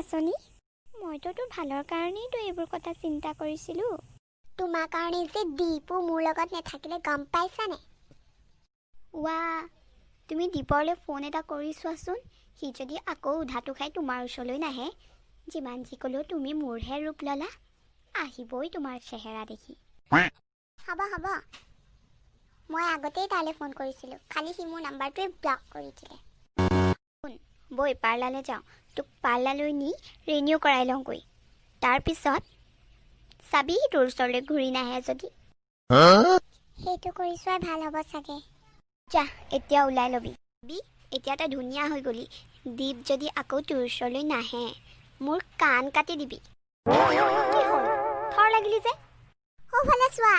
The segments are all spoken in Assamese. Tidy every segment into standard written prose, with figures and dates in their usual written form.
নাচনী, মইতো তোৰ ভালৰ কাৰণেইতো এইবোৰ কথা চিন্তা কৰিছিলোঁ। তোমাৰ কাৰণে যে দীপো মোৰ লগত নাথাকিলে, গম পাইছানে? ৱা, তুমি দীপৰলৈ ফোন এটা কৰি চোৱাচোন। সি যদি আকৌ উধাটো খাই তোমাৰ ওচৰলৈ নাহে, যিমান যি ক'লেও তুমি মোৰহে ৰূপ ল'লা, আহিবই তোমাৰ চেহেৰা দেখি। হ'ব হ'ব, মই আগতেই তালৈ ফোন কৰিছিলোঁ, খালি সি মোৰ নাম্বাৰটোৱে ব্লক কৰি দিলে। বৈ, পাৰ্লাৰলৈ যাওঁ। তোক পাৰ্লাৰলৈ নি ৰিনিউ কৰাই লওঁগৈ। তাৰপিছত চাবি, তোৰ ওচৰলৈ ঘূৰি নাহে যদি। সেইটো কৰি চোৱাই ভাল হ'ব চাগে। যা, এতিয়া ওলাই ল'বি। বি, এতিয়া তই ধুনীয়া হৈ গ'লি। দীপ যদি আকৌ তোৰ ওচৰলৈ নাহে, মোৰ কাণ কাটি দিবি। কি হ'ল, থৰ লাগিলি যে? সোঁফালে চোৱা।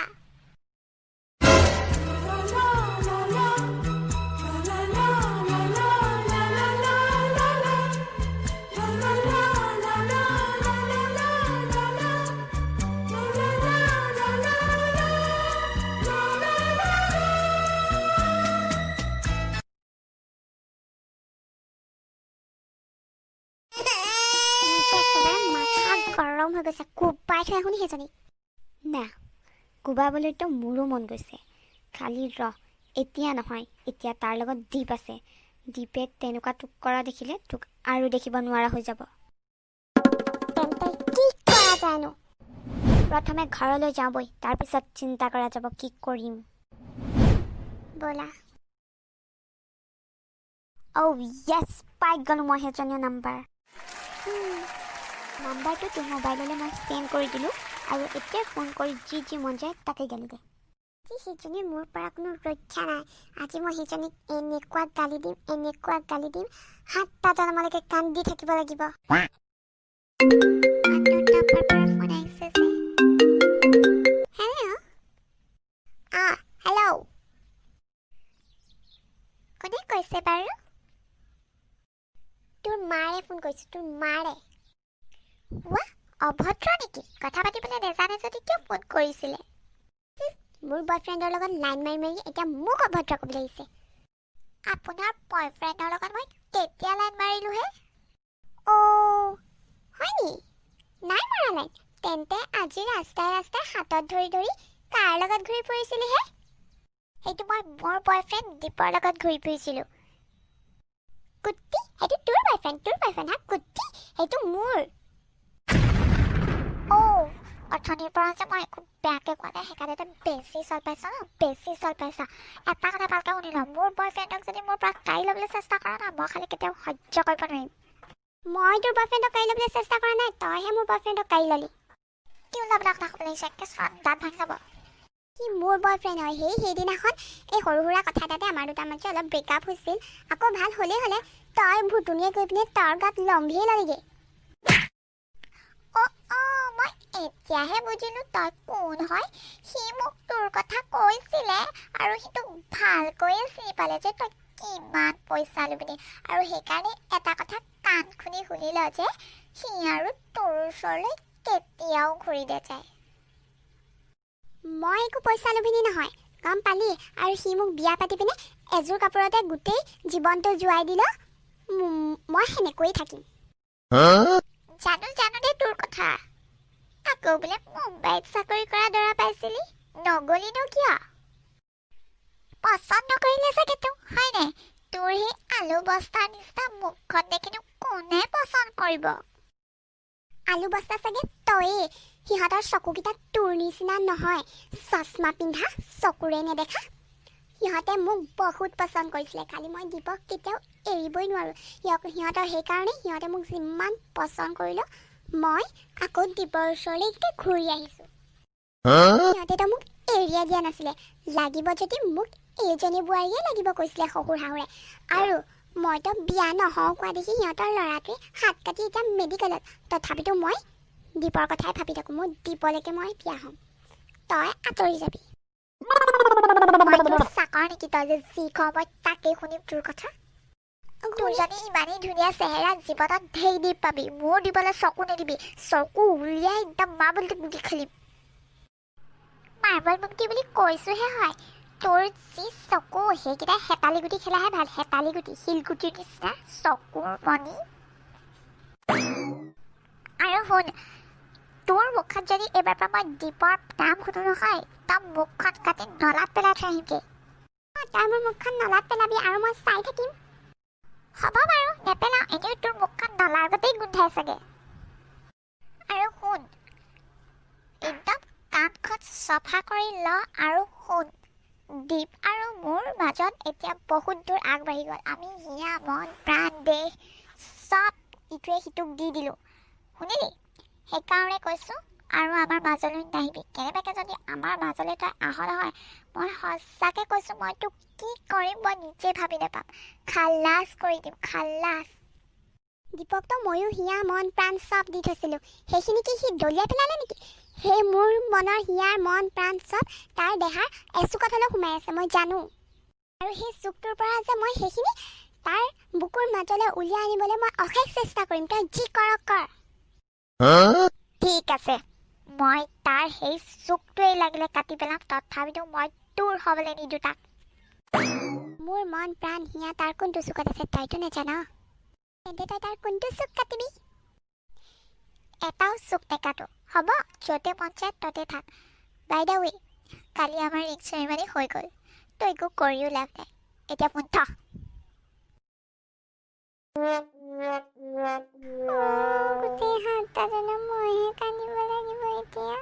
মোৰ যে একেবাৰে মাথা গৰম হৈ গৈছে। কোবাই থৈ আহোঁ নি সেইজনীক? না, কোবাবলৈতো মোৰো মন গৈছে। খালি ৰহ, এতিয়া নহয়। এতিয়া তাৰ লগত দীপ আছে। দীপে তেনেকুৱা তোক কৰা দেখিলে তোক আৰু দেখিব নোৱাৰা হৈ যাব। তেন্তে কি কৰা যায়নো? প্ৰথমে ঘৰলৈ যাওঁ বৈ, তাৰপিছত চিন্তা কৰা যাব কি কৰিম। ব'লা। অ' য়েছ, পাই গ'লোঁ মই সেইজনীৰ নাম্বাৰ। নাম্বাৰটো তোৰ মোবাইললৈ মই চেণ্ড কৰি দিলোঁ আৰু এতিয়া ফোন কৰি যি যি মন যায় তাকে গালি দে। আজি সেইজনীৰ মোৰ পৰা কোনো ৰক্ষা নাই। আজি মই সেইজনীক এনেকুৱা গালি দিম, এনেকুৱা গালি দিম, 7টা জনমলৈকে কান্দি থাকিব লাগিব। আননোন নাম্বাৰ পৰা ফোন আহিছে যে। হেল্ল', হেল্ল', কোনে কৈছে বাৰু? তোৰ মাৰে ফোন কৰিছোঁ, তোৰ মাৰে। ৱা, অভদ্ৰ নেকি? কথা পাতিবলৈ নেজানে যদি কিয় ফোন কৰিছিলে? মোৰ বয়ফ্ৰেণ্ডৰ লগত লাইন মাৰি মাৰি এতিয়া মোক অভদ্ৰ ক'বলৈ আহিছে। আপোনাৰ বয়ফ্ৰেণ্ডৰ লগত মই কেতিয়া লাইন মাৰিলোঁহে? অ' হয় নি? নাই মৰা লাইন? তেন্তে আজি ৰাস্তাই ৰাস্তাই হাতত ধৰি ধৰি কাৰ লগত ঘূৰি ফুৰিছিলিহে? সেইটো মই মোৰ বয়ফ্ৰেণ্ড দীপৰ লগত ঘূৰি ফুৰিছিলোঁ। কুত্তি, সেইটো তোৰ বয়ফ্ৰেণ্ড, তোৰ বয়ফ্ৰেণ্ড। হা কুত্তি, সেইটো মোৰ। অ' অথনিৰ পৰা যে মই একো বেয়াকৈ কোৱা নাই, সেইকাৰণে তই বেছি চল পাইছ ন? বেছি চল পাইছ। এটা কথা ভালকৈ শুনি ল, মোৰ বয়ফ্ৰেণ্ডক যদি মোৰ পৰা কাঢ়ি ল'বলৈ চেষ্টা কৰা না, মই খালি কেতিয়াও সহ্য কৰিব নোৱাৰিম। মই তোৰ বয়ফ্ৰেণ্ডক কাঢ়ি ল'বলৈ চেষ্টা কৰা নাই, তইহে মোৰ বয়ফ্ৰেণ্ডক কাঢ়ি ল'লি। কি ওলাবলৈ কথা ক'বলৈ আহিছ? একে দাঁত ভাঙি যাব। সি মোৰ বয়ফ্ৰেণ্ড হয়। সেইদিনাখন এই সৰু সুৰা কথা এটাতে আমাৰ দুটাৰ মাজত অলপ ব্ৰেকআপ হৈছিল। আকৌ ভাল হ'লেই হ'লে তই ভুটুনিয়ে গৈ পিনে তাৰ গাত লম্ভিয়ে ললিগৈ। অ' অ', মই এতিয়াহে বুজিলো তই কোন হয়। সি মোক তোৰ কথা কৈছিলে আৰু সি তোক ভালকৈয়ে চিনি পালে যে তই কিমান পইচা ল'বি। আৰু সেইকাৰণে এটা কথা কাণ খুলি শুনি ল যে সি আৰু তোৰ ওচৰলৈ কেতিয়াও ঘূৰি নাযায়। মই একো পইচা লোভিনী নহয়, গম পালি? আৰু সি মোক বিয়া পাতি পিনে এযোৰ কাপোৰতে গোটেই জীৱনটো জোৱাই দিল, মই সেনেকৈয়ে থাকিম। জানো জানো দেই তোৰ কথা। আকৌ বোলে মুম্বাইত চাকৰি কৰা দৰা পাইছিলি, নগলিনো কিয়? পচন্দ নকৰিলে চাগে তোক, হয়নে? তোৰ সেই আলু বস্তাৰ নিচিনা মুখখন দেখিনো কোনে পচন্দ কৰিব? আলু বস্তা চাগে তয়েই। সিহঁতৰ চকুকেইটা তোৰ নিচিনা নহয়, চশমা পিন্ধা চকুৰে নেদেখা। সিহঁতে মোক বহুত পচন্দ কৰিছিলে, খালি মই দীপক কেতিয়াও এৰিবই নোৱাৰোঁ। সিহঁতৰ সেইকাৰণে সিহঁতে মোক যিমান পচন্দ কৰিলেও মই আকৌ দীপৰ ওচৰলৈ এতিয়া ঘূৰি আহিছোঁ। সিহঁতেতো মোক এৰিয়ে দিয়া নাছিলে। লাগিব যদি মোক এইজনী বোৱাৰীয়ে লাগিব কৈছিলে শহুৰ শাহুৰে। আৰু মইতো বিয়া নহওঁ কোৱা দেখি সিহঁতৰ ল'ৰাটোৱে হাত কাটি এতিয়া মেডিকেলত। তথাপিতো মই দীপৰ কথাই ভাবি থাকোঁ। মোৰ দীপলৈকে মই বিয়া হ'ম, তই আঁতৰি যাবি। মই তোৰ চাকৰ নেকি? তই যে যি কওঁ মই তাকেই শুনিম তোৰ কথা? তোৰ যদি ইমানেই ধুনীয়া চেহেৰা, জীৱনত ঢেৰ দ্বীপ পাবি। মোৰ দিবলৈ চকু নিদিবি, চকু উলিয়াই একদম মাৰ্বল গুটি খেলিম। মাৰ্বল মুক্তি বুলি কৈছোহে হয়। তোৰ যি চকু, সেইকেইটা হেতালি গুটি খেলাহে ভাল। হেতালি গুটি, শিলগুটিৰ নিচিনা চকুৰ মণি। শুন, তোৰ মুখত যদি এইবাৰ পৰা মই দীপৰ নাম শুনো নহয়, তই মুখখন কাটি নলাত পেলাই থৈ আহিমগৈ। অঁ, তই মোৰ মুখখন নলাত পেলাবি আৰু মই চাই থাকিম। হ'ব বাৰু, নেপেলাওঁ। এনেও তোৰ মুখখন নলাৰ আগতেই গোন্ধাই চাগে। আৰু শুন, একদম কাণখন চফা কৰি ল আৰু শুন, দীপ আৰু মোৰ মাজত এতিয়া বহুত দূৰ আগবাঢ়ি গ'ল। আমি হিয়া, মন, প্ৰাণ, দেহ চব ইটোৱে সিটোক দি দিলোঁ, শুনিলি? সেইকাৰণে কৈছোঁ, আৰু আমাৰ মাজলৈ নাহিবি। কেনেবাকৈ যদি আমাৰ মাজলৈ তই আহ নহয়, মই সঁচাকৈ কৈছোঁ, মই তোক কি কৰিম মই নিজে ভাবি নাপাম। খালাচ কৰি দিম, খালাচ। দীপকতো ময়ো হিয়া, মন, প্ৰাণ চব দি থৈছিলোঁ। সেইখিনি কি সি দলিয়াই পেলালে নেকি? সেই মোৰ মনৰ হিয়াৰ মন প্ৰাণ চব তাৰ দেহাৰ এচুকত হ'লেও সোমাই আছে, মই জানো। আৰু সেই চুকটোৰ পৰা যে মই সেইখিনি তাৰ বুকুৰ মাজলৈ উলিয়াই আনিবলৈ মই অশেষ চেষ্টা কৰিম। তই যি কৰ কৰ। ঠিক আছে, মই তাৰ সেই চুকটোৱেই লাগিলে কাটি পেলাম, তথাপিতো মই তোৰ হ'বলৈ নিদিওঁ তাক। মোৰ মন, প্ৰাণ, হিয়া তাৰ কোনটো চুকত আছে তইতো নাজান। তেন্তে তই তাৰ কোনটো চুক কাটিবি? এটাও চুক নেকাটো। হ'ব, য'তে মন যায় ত'তে থাক। বাই the ৱে, কালি আমাৰ ৰিং চেৰিমনি হৈ গ'ল। তই একো কৰিও লাভ নাই। এতিয়া ফোন থ। গোটেই সাতটাজনৰ মইহে কান্দিব লাগিব এতিয়া।